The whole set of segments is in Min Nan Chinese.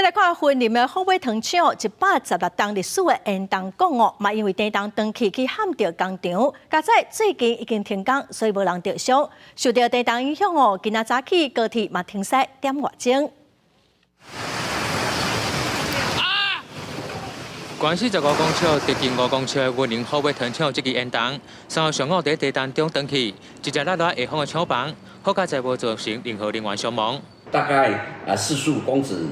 再來看雲林的虎尾糖廠，116冬歷史的煙囱管哦，嘛因為地動斷去去撼著工廠，佳哉最近已經停工，所以無人著傷。受著地動影響哦，今仔早起高鐵嘛停駛點外鐘。啊！懸45公尺、直徑5公尺的雲林虎尾糖廠這支煙囱，3號上午佇地動中斷去，一直落來下方的廠房，好佳哉無造成任何人員傷亡。大概啊45公尺。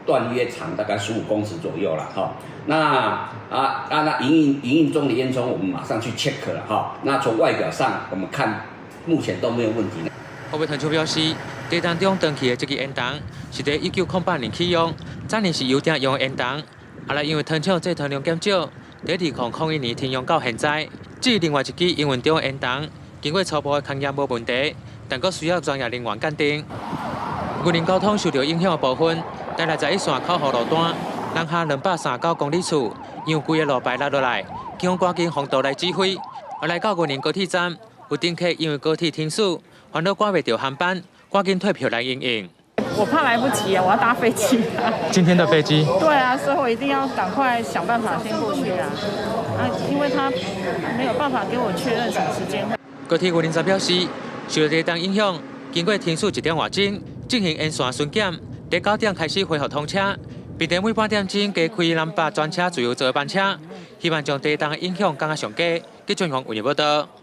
斷約長大概15公尺左右了哈，那啊啊那營運中的煙囪，我們馬上去 check 了哈。那從外表上我們看，目前都沒有問題。虎尾糖廠表示，地動中斷去的這支煙囱是佇1908年啟用，早年是油店用的煙囱，後來因為糖廠製糖量減少，佇2001年停用到現在。至於另外一支營運中的煙囱，經過初步的勘驗無問題，但閣需要專業人員鑑定。雲林交通受著影響的部分，台六十一線口湖路段，南下239公里處，因為規个路牌落落來，警方趕緊封道來指揮。而來到雲林高鐵站，有乘客因為高鐵停駛，煩惱趕袂著航班，趕緊退票來因應。我怕來不及啊，我要搭飛機。今天的飛機？對啊，所以我一定要趕快想辦法先過去啊。啊，因為他沒有辦法給我確認什麼時間。高鐵雲林站表示，受著地動影響，經過停駛一點外鐘，進行沿線巡檢。佇9點開始恢復通車，並且每半點鐘加開南北專車自由座班車，希望將地動的影響降到上低。記者王偉報導。